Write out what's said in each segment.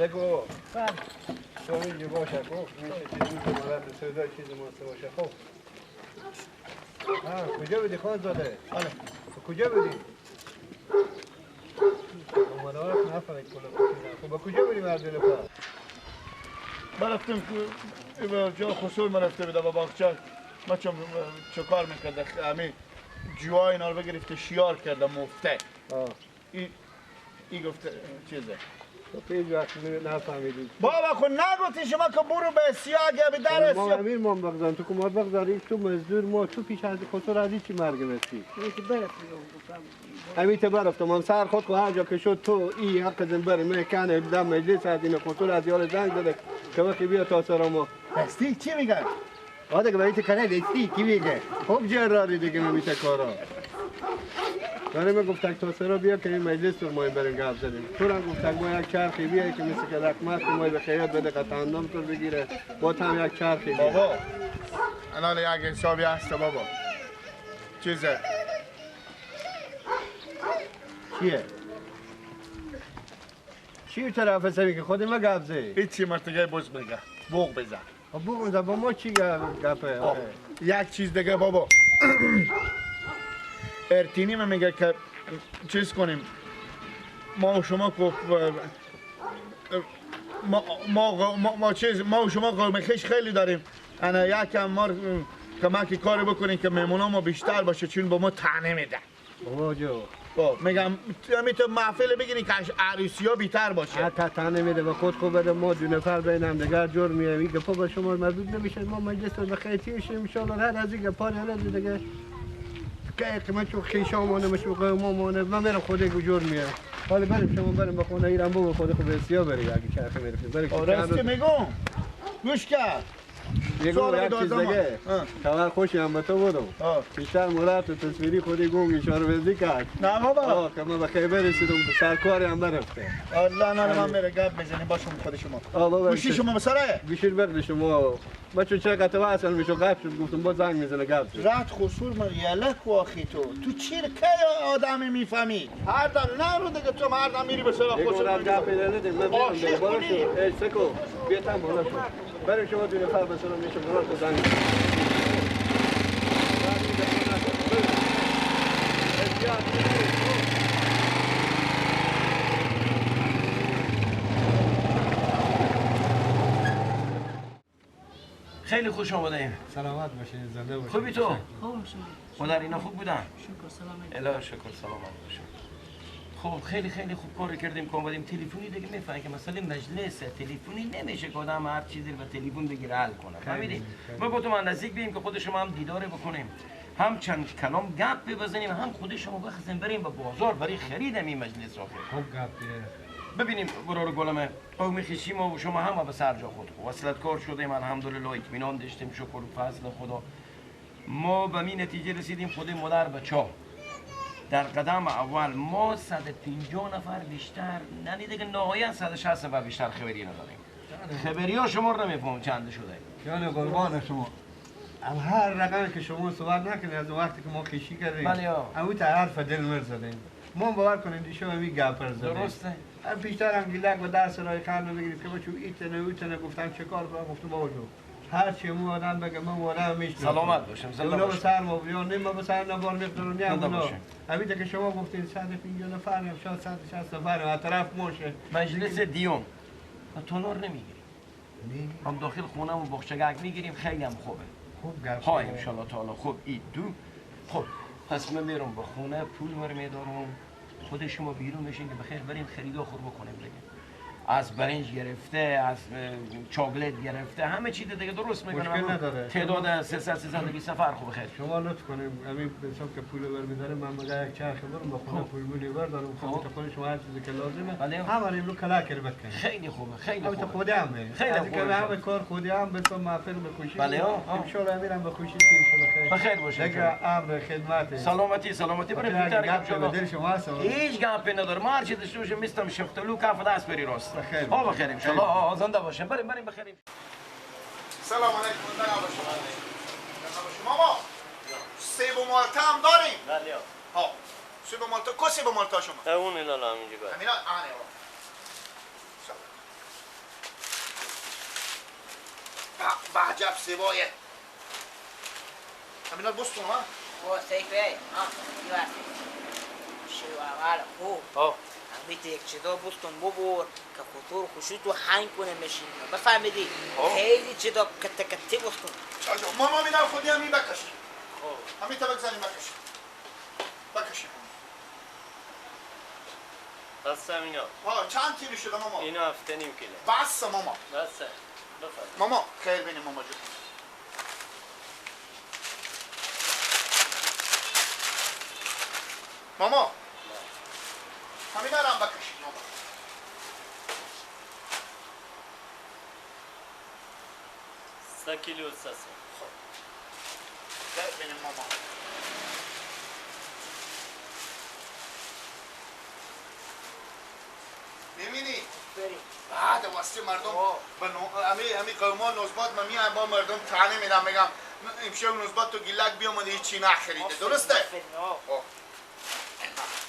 سگو تو اینجا باشه خب میشه چیزی که مرد سودای چیز ماسته باشه خب. کجا بودی خانزاده؟ بله کجا بودی؟ اومده نفرد کلا. خب کجا بودی مرد لپا؟ من رفتم جا خسور من رفته بودم با باغچه ما چه کار میکرده همین جوای اینا رو بگرفته شیار کرده مفته. ای گفته چیزه تو هیچ وقت نفهمیدی بابا خود نگفتی شما که برو به سیاه به در ما امیر ما بغزان تو که ما بغزاری تو مزدور ما تو پیش از خسور از چی مرگ مرسی همین تو برفتم من سر خود که هر جا که شد تو ای حق زن بری من کنه دم مجلس از این خسور از یار زنگ زده که وقتی بیا تا سر ما دستی چی میگن؟ آده که برای تو کنه دستی کی میگه؟ خوب جراری دیگه میشه کارا داره من گفتم تا سرا بیا که این مجلس رو ما بریم گپ زدیم تو هم گفتم ما یک چرخی بیا که مثل که رقمت ما به خیاط بده قطع اندام تو بگیره با هم یک چرخی بیا. بابا الان یک حسابی هست بابا چیزه چیه؟ چی طرف حسابی که خود ما گپ زدی؟ هیچی مرتگه بز بگه بوق بزن بوق بزن با ما چی گپه؟ یک چیز دیگه بابا ارتینی من میگه که چیز کنیم ما و شما ما چیز ما و شما قوم خویش خیلی داریم انا یکم ما کمکی کاری بکنیم که مهمونا ما بیشتر باشه چون با ما طعنه میده بابا جو میگم تو محفل بگیرین که عروسی ها بیتر باشه حتی طعنه میده و خود خوب بده ما دو نفر بین هم دیگر جور میایم این گپا با شما مربوط نمیشه ما مجلس رو به خیر میشیم ان شاء الله هر از این گپا هر از دیگه که من چون خیشامانه مشو قومامانه من میرم خود جور میام حالا بریم شما بریم به خونه ایران بابا خود خوب سیا بریم اگه چرخه میرفتیم بریم. راستی میگم گوش کرد میگم یک چیز دیگه خبر خوشی هم به تو بودم بیشتر مراد تصویری خودی گم اشاره بزی کرد نه بابا که من به خیبر رسیدم به سرکاری هم برفته الله نه من میره گپ بزنیم باشم خود شما گوشی شما بسره گوشی بغل شما بچه چه قطعه اصلا میشه قطع شد گفتم با زنگ میزنه گپ شد رد خصور من یلک واخی تو تو چی کی آدمی میفهمی هر دم نه رو دیگه تو هر دم میری به سر خصور گپ ندیم من میرم بالا شو ای سکو بیا تام بالا شو برای شما دو نفر مثلا میشه مراد زنگ خیلی خوش آمدیم. سلامت باشین، زنده باشین. خوبی تو؟ خوب شکر. مادر اینا خوب بودن؟ شکر سلامت. الهی شکر سلامت باشین. خب خیلی خیلی خوب کار کردیم که آمدیم. تلفنی دیگه میفهمی که مثلا مجلس تلفنی نمیشه که آدم هر چیزی رو به تلفن بگیره حل کنه. فهمیدی؟ ما گفتم نزدیک بیم که خود شما هم دیدار بکنیم، هم چند کلام گپ بزنیم، هم خود شما بخزیم بریم به بازار برای خرید این مجلس آخر. خوب گپ ببینیم برار گلمه قوم خیشی ما و شما همه به سر جا خود وصلتکار شدیم الحمدلله، اطمینان داشتیم شکر و فضل خدا. ما به می نتیجه رسیدیم خود مادر بچه در قدم اول ما 150 نفر بیشتر نه دیگه نهایت 160 نفر بیشتر خبری نداریم. خبری ها شما رو نمیفهم چند شده. جان قربان شما، هر رقمی که شما صحبت نکنید از وقتی که ما خیشی کردیم بله اون تا حرف دل مر زدیم. ما باور کنیم دیشب می گپر زدیم. درسته. بیشتر هم گیلک و دست رای خند رو بگیرید که بچو ایتنه اوتنه گفتم چه کار کنم، گفتم بابا جو هر چی مو آدم بگه من وارم میشنم. سلامت باشم. زنده باشم. باشم. سر ما یا نیم به سر نبار میقدرم نیم اونا. همین که شما گفتین 150 نفر یا شاید 160 نفر از طرف موشه. مجلس دیوم و تالار نمیگیریم. هم داخل خونه و باغچه میگیریم، خیلی هم خوبه. خوب گپ. ها ان شاء الله تعالی. خوب اید دو. خب پس من میرم به خونه پول ور میدارم. خود شما بیرون میشین که بخیر بریم خرید آخر بکنیم دیگه. از برنج گرفته، از چاکلت گرفته، همه چیز دیگه درست میکنم. مشکل نداره. تعداد 300 320 نفر خوب خیر. شما لطف کنیم همین به حساب که پول برمی‌دارم من بگم یک چرخ برم به خونه پول مولی بردارم. خب خود شما هر چیزی که لازمه همون امروز کلا کر بکنیم. خیلی خوبه، خیلی خوبه. خودی هم خیلی خوبه. همه کار خودی هم به حساب محفل به خوشی. بله ان شاء الله میرم به خوشی تیر شه بخیر. بخیر باشه. دیگه امر خدمت. سلامتی سلامتی بریم. دل شما هست. هیچ گپی نداره. ما هر چی داشته باشیم میستم شفتالو کف دست بری راست. بخیر. ها بخیر ان شاء الله. زنده باشیم. بریم بریم بخیر. سلام علیکم. زنده باشیم. ماما سیب و مالتا هم داریم؟ بله. ها سیب و مالتا کو سیب و مالتا شما؟ اون اینا همینجا. همینا آنه. عجب سیبایه. همینا بستون ها؟ خب سیکره ها یه شو اول خوب همیت یک چیزا بستون ببر که خطور خوشی تو هنگ کنه مشین بفهمیدی؟ خیلی چیزا کته کته بستون. ماما میدم خودی همین بکشی. همین تا بگذاریم بکشی. بکشی. بس همینا. چند کیلو شده ماما؟ اینا 7.5 کیلو. بس ماما. بس. بفرمایید. ماما خیر بینیم ماما جون. ماما همینا رو هم بکشید ماما. 3 کیلو 300. خب خیر بینیم ماما. میبینی؟ بعد واسه مردم امی قوما نوزباد من میام با مردم طعنه میدم میگم امشب نوزباد تو گیلک بیامده هیچی نخریده. درسته؟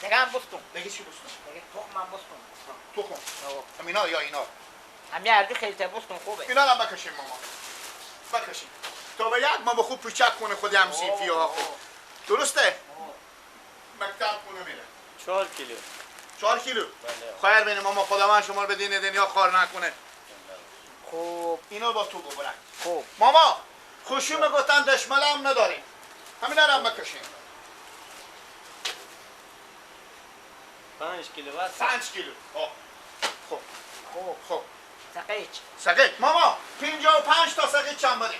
دیگه هم بستون. دیگه چی بستون؟ دیگه تخم هم بستون. تخم؟ همینا یا اینا؟ همین هر دو خیلی بستون خوبه. اینا هم بکشیم ماما. بکشیم. تا به یک ما به خوب پوچک کنه خودی هم سینفی ها خوب. درسته؟ مکتب خونه میره. 4 کیلو. 4 کیلو؟ خیر بینیم ماما، خدا من شما رو به دین دنیا خار نکنه. خوب اینا با تو ببرک. خوب ماما خوشی میگفتن دشمله هم نداریم. همینا رو هم بکشیم. 5 کیلو بس. 5 کیلو. خب خوب خب سقیچ. سقیچ ماما 55 تا سقیچ چند بده؟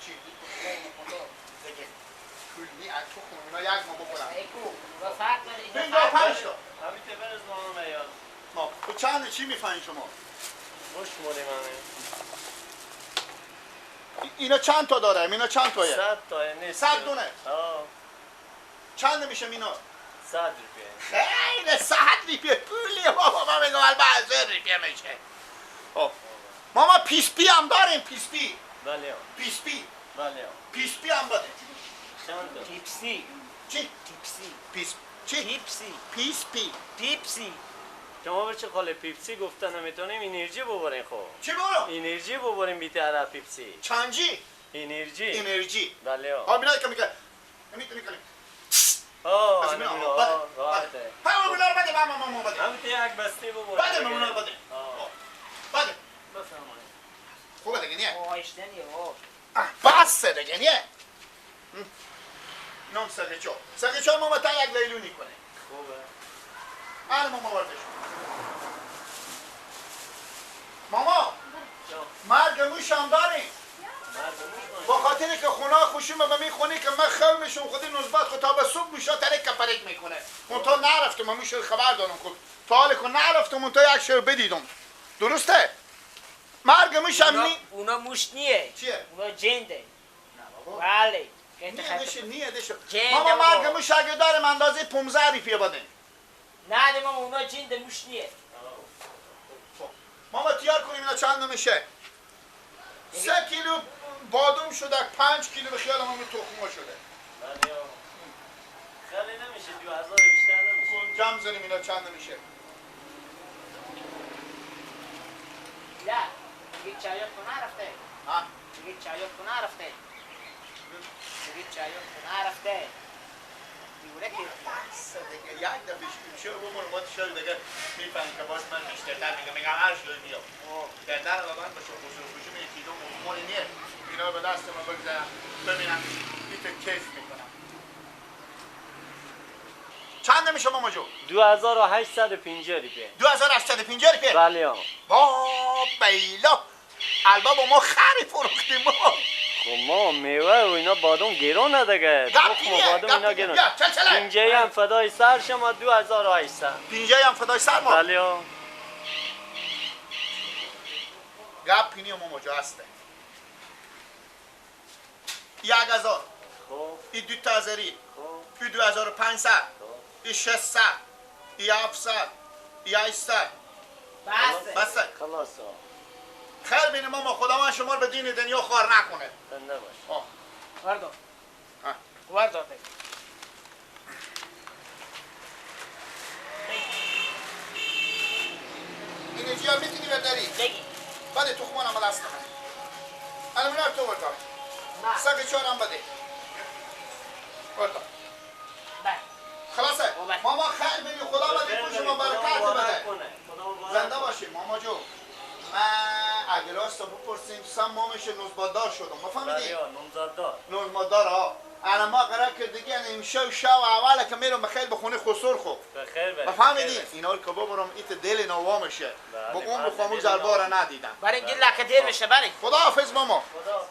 چی؟ دیگه کلی از تو خونه اینا یک ما بخورم. 55 تا. همین تبرز ماما میاد. ما تو چند چی میفهمی شما؟ خوش موریم همه. اینا چند تا داره؟ اینا چند تایه؟ 100 تا نیست. 100 دونه. چند میشه مینا؟ 100 روپیه. خیلی 100 روپیه پولیه بابا. من میگم البته 1000 روپیه میشه. خب ماما پیسپی هم داریم. پیسپی. بله. پیسپی. بله. پیسپی هم بده. چند تا؟ پیپسی. چی؟ پیپسی. پیس چی؟ پیپسی. پیسپی. پیپسی. شما به چه خاله پیپسی گفتن نمیتونیم انرژی ببریم. خب چی ببرم؟ انرژی ببریم بیتر پیپسی. چنجی؟ انرژی. انرژی. بله. ها مینا که میگه میتونی کنی. آه بده. ها مینا بده ماما ماما بده. هم یک بسته ببریم. بده ماما بده. بده. بفرمایید. خوبه دیگه نیه؟ آه اشتنیه. بس دیگه نیه؟ نام سقیچا. سقیچا ماما تا یک لیلونی کنه. خوبه. آره ماما بردش. ماما مرگ موش هم داریم. با خاطر که خونه خوشیم به میخونه که من خیلی خودی نزبت خود تا به صبح موشا ترک کپرک میکنه. اون تا نرفتم من موش خبر دارم خود تا حال که نرفتم اون تا یک شب بدیدم. درسته؟ مرگ موش هم نی. اونا موش نیه. چیه؟ اونا جنده. نه بابا. بله. نیه دشه. ماما مرگ موش اگه دارم اندازه 15 روپیه بده. نه ماما اونا جنده موش نیه. ماما تیار کنیم اینا چند میشه؟ 3 کیلو بادوم شده، 5 کیلو به خیال ما تخمه شده. بله. خیلی نمیشه 2000 بیشتر نمیشه. جمع زنیم اینا چند میشه؟ نه دیگه چایات تو نرفته. ها؟ دیگه چایات تو نرفته. دیگه چایات تو نرفته. بس دیگه یک دفعه شو بمون ما شو دیگه میفهمی که باز من بیشترتر میگم میگم هر شو میام در من باشه خوشو میگه دو مول نیه اینا به دست من بگذارم ببینم ایت کیف میکنم. چند میشه ماما جو؟ 2850 روپیه. 2850 روپیه؟ بله. با بیلا البا ما خری فروختیم ما. خب ما میوه و اینا بادام گرونه دیگه. تخم و بادام اینا گرونه. پینجه هم فدای سر شما 2800. پینجه هم فدای سر ما؟ بله. گپ پینی ما مجا هسته. 1000. خب. این 2000. خب. این 2500. این 600. این 700. این 800. بس. بس. خلاص. خیر بینه ماما، خدا من شما رو به دین دنیا خوار نکنه. زنده باش. وردار. وردار. اینجا میتونی برداری؟ بگی. بده تو خمانم دست من. الان میرم تو بردار. سگ چهارم بده. بردار. خلاصه ماما خیر بینی خدا بده شما برکت بده. زنده باشی ماما جو. من اگه راست بپرسیم سم ما میشه نوزبادار شدم مفهمیدی؟ نوزبادار ها. الان ما قرار که دیگه امشب شب اوله که میرم بخیر به خونه خسر خو. بخیر بری. مفهمیدی؟ اینا رو که ببرم ایت دل نوا میشه. با اون بخوامو زربار ندیدم. برای اینکه لکه دیر میشه برای. خداحافظ ماما. خداحافظ.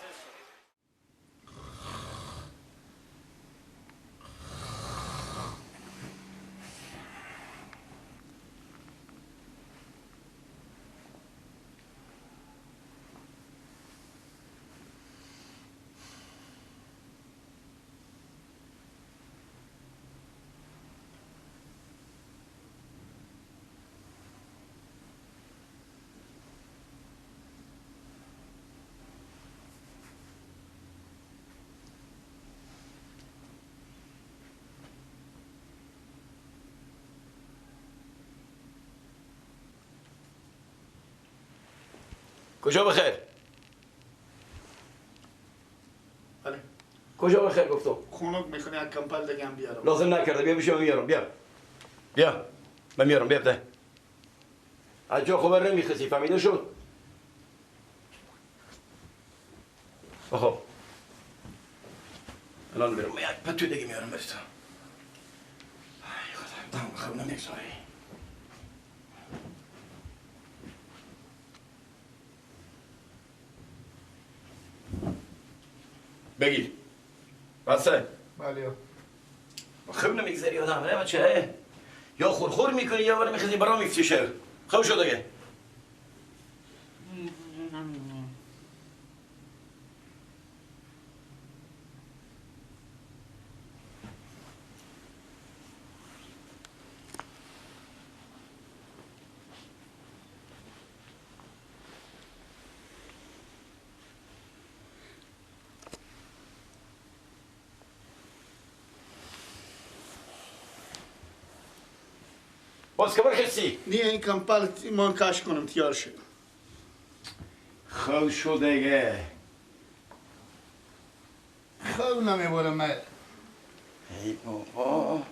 کجا بخیر؟ بله. کجا بخیر گفتم؟ خونک میخونی یک کمپل دیگه هم بیارم. لازم نکرده بیا بشم میارم بیا. بیا. من میارم بیا بده. از جا خبر نمیخسی فهمیده شد؟ خب. الان برم یک پتو دیگه میارم برسم. ای خدا دم خب نمیگذاری. بگیر بسه بله خب نمیگذری آدم نه بچه یا خورخور میکنی یا برای میخزی برام میفتیشه خب شد دیگه باز که برخیستی؟ نه این کمپل من کش کنم تیار شد خو شو دیگه خو نمیبرم من ای بابا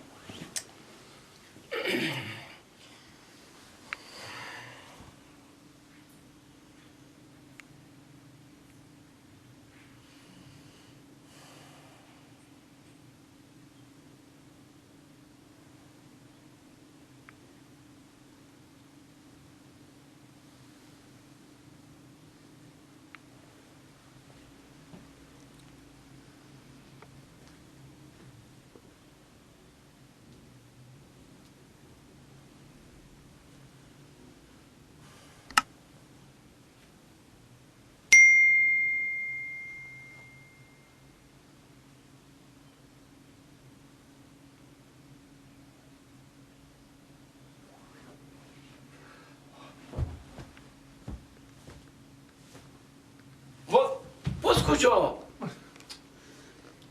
باز کجا؟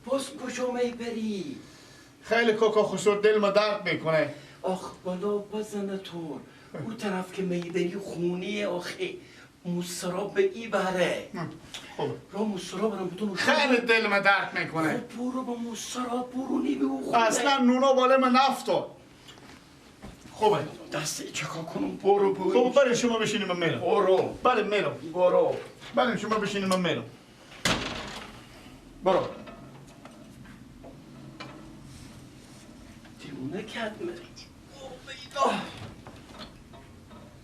باز کجا میبری؟ خیلی کاکا خسرو دل ما درد میکنه. آخ بالا بزنه تو اون طرف که میبری خونیه آخه موسرا به ای بره. خوب را موسرا برم بتون خیلی دل ما درد میکنه. خب برو با موسرا برو نی به اون خونه. اصلا نونا بالا من نفتاد. خوبه دست چکا کنم برو برو. خب بریم شما بشینیم من میرم. برو بله میرم. برو بریم شما بشینیم من میرم. برو دیوونه کرد من.